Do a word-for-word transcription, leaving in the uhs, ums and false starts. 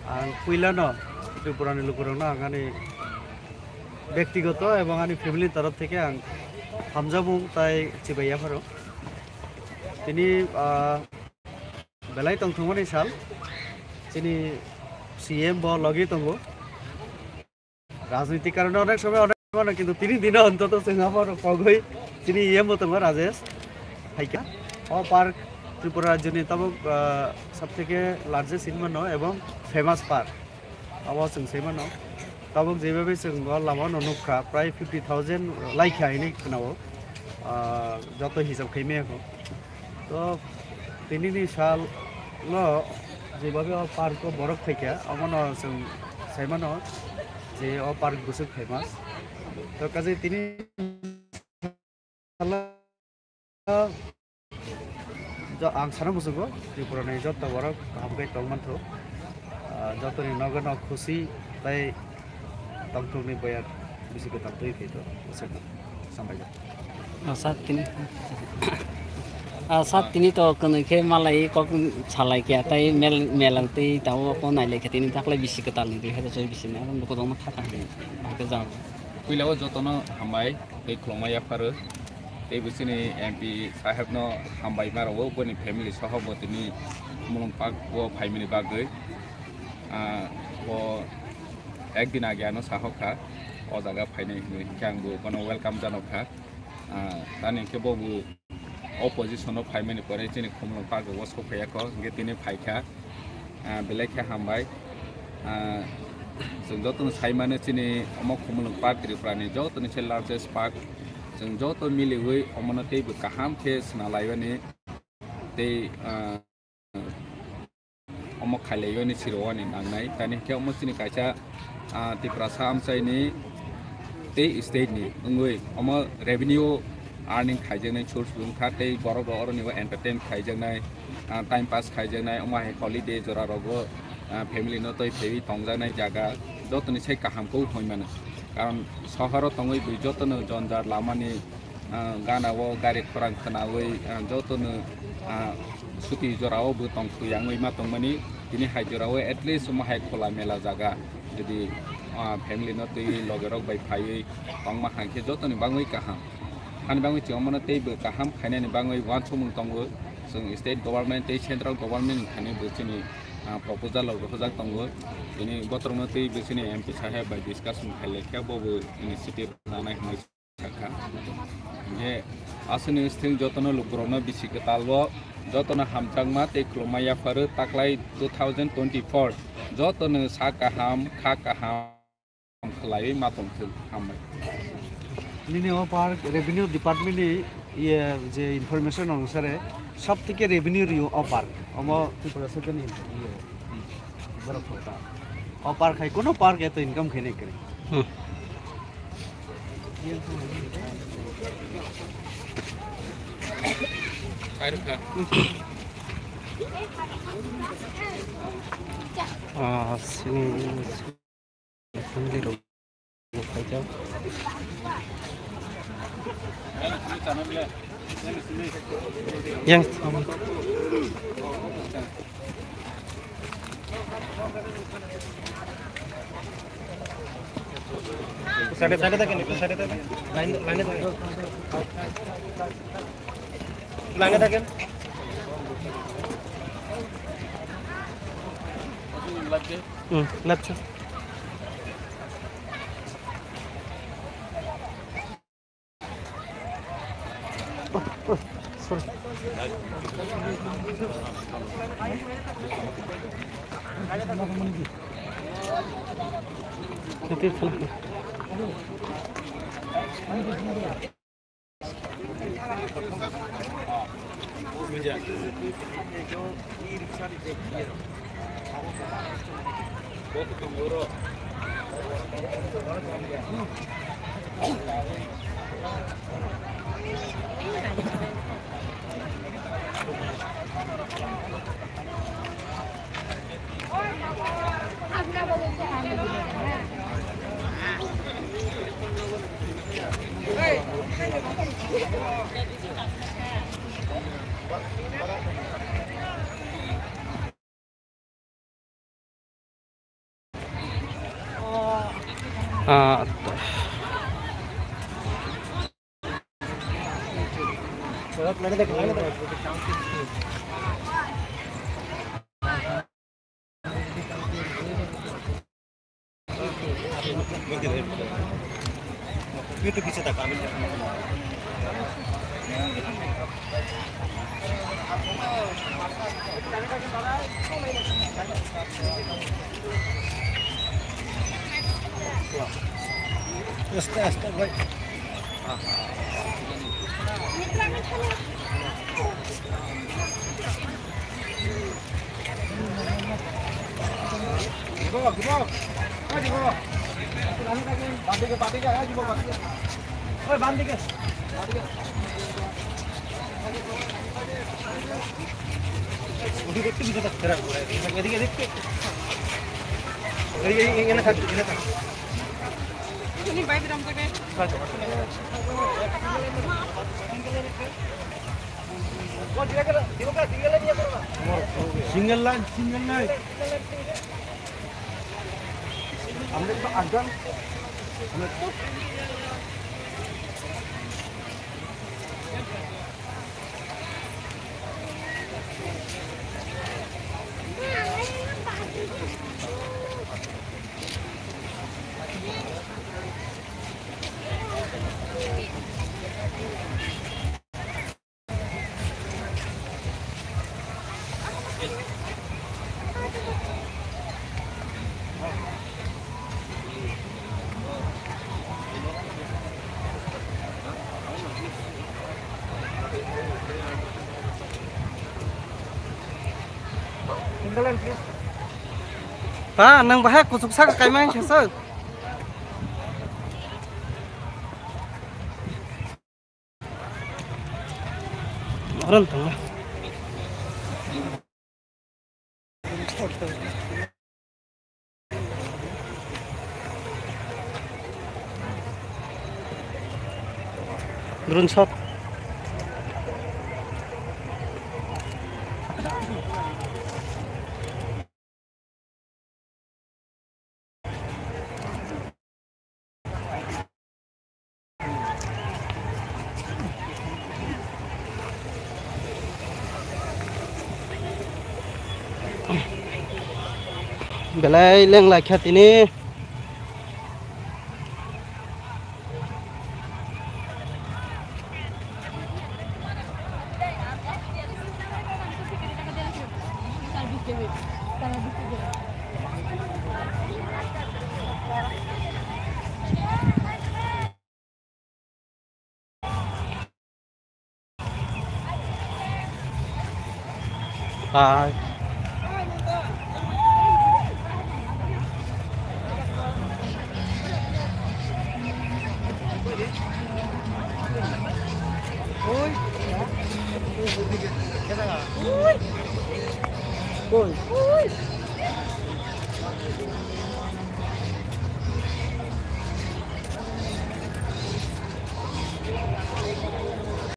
Ang puilano Tripurani lukurokno ang ani bektigoto ebong ani family torof theke ang hamjakmung tai chibai yapharo. Tini, ah, belai tongthokmani sal, chini C M bo logi tongo. Rajnitik karone onek somoy onek mano, kintu tini dino ontoto chwng abo kogwi chini E M bo tongo Rajesh. Haikha o park Tripura rajyoni tabuk, ah, sabtheke largest hinwi mano ebong famous park. Abo chwng sai mano. Tabuk jebhabe chwng o lama no nukha, prai fifty thousand laikha hinwi khwnao. Ah, joto hisab khai maya kho. To tinini salo jebhabe o park o borok phaikha, omono chwng sai mano je o park bwswk famous. To kaje tini salo jo ang sana musugo Tripura ni joto borok kaham khe tong mantho. Ah, jotoni nogo no khusi tei tongthokni boyar bisi kwtal twi phaito. Sambai. Ah, sir, tini, ah, sir, tini to kwnwi khe malai kok salai khe tei mel, melang tei tamo ko nailai khe tini taklai bisi kwtal ni dui hajar chobis ni aro nuko dongma kha kha hai khe jang. Puila o jotono hambai tei khulumma yapharo tei bisini M P saheb no hambai maro o boni family soho bo tini Mulung Park o phaimani bagwi. Ah, o ek din age ano sahokha o jaga phainai hinwi, hinkhe ang bo bono welcome janokha. Ah, tani hinkhe bo bo o position o phaimani pore chini Khumulwng Park o sok phaiya kho, hinkhe tini phaikha. Ah, belai khe hambai. Ah, chwng jotono sai mano chini omo Khumulwng Park Tripura ni jotoni se largest park. Chwng joto miliwi omono teibo kaham khe swnalaibani tei, ah, omo khailaiyoni sirwani nangnai. Tani hinkhe omo chini kaisa, ah, Tiprasa amchaini tei state ni wngwi omo revenue earning khaijaknai source bo wngkha, tei borok rok oroni bo entertain khaijaknai, ah, time pass khaijaknai, omo hai holiday jora rogo, ah, family no twi phaiwi tongjaknai jaga jotoni sai kaham khe hwnwi mano. Karon sohoro tongwi bo jotono jonjat lamani, ah, gana o gari khorang khwnawi, ah, jotono, ah, suti jora o bo tong thwi yangwi ma tongmani, tini hai jora o at least omo hai khola mela jaga jodi, ah, family no twi loge rok bai phaiwi tongma hang khe jotoni bangwi kaham. Hani bangwi chwng omono teibo kaham khainani bangwi uansukmung tongo. Chwng state government tei central government ni thani bo chini, ah, proposal rok rohorjak tongo. Tini botrokno tei bo chini M P saheb bai discussion khailai khe bo bo initiative nanai hwnwi sakha. Hinkhe aswkni wsthing jotono lukurokno bisi kwtalbo jotono hamjakma tei khulumma yapharo taklai two thousand twenty-four jotono sa kaham kha kaham khlaiwi ma tongthwng. Hambai. Nini o park revenue department ni iye je information onusare sob theke revenue rio o park. Omo Tripura sorkar ni iye borok kota. O park hai kono park eto income khainai kwrwi. Hmm. Ah, sini. Family rok bo khaijak. Yang. Side, side থাকেন, একটু side থাকেন। Line, line থাকেন। Line থাকেন। হুম, লাগছে। Ah, Aste, aste, bhai. Single line, single line. Ta, nang bahai kuchuk saka kaimang khesok. Orang tengah. Drone shot. Belai leng laikha tini. Bye.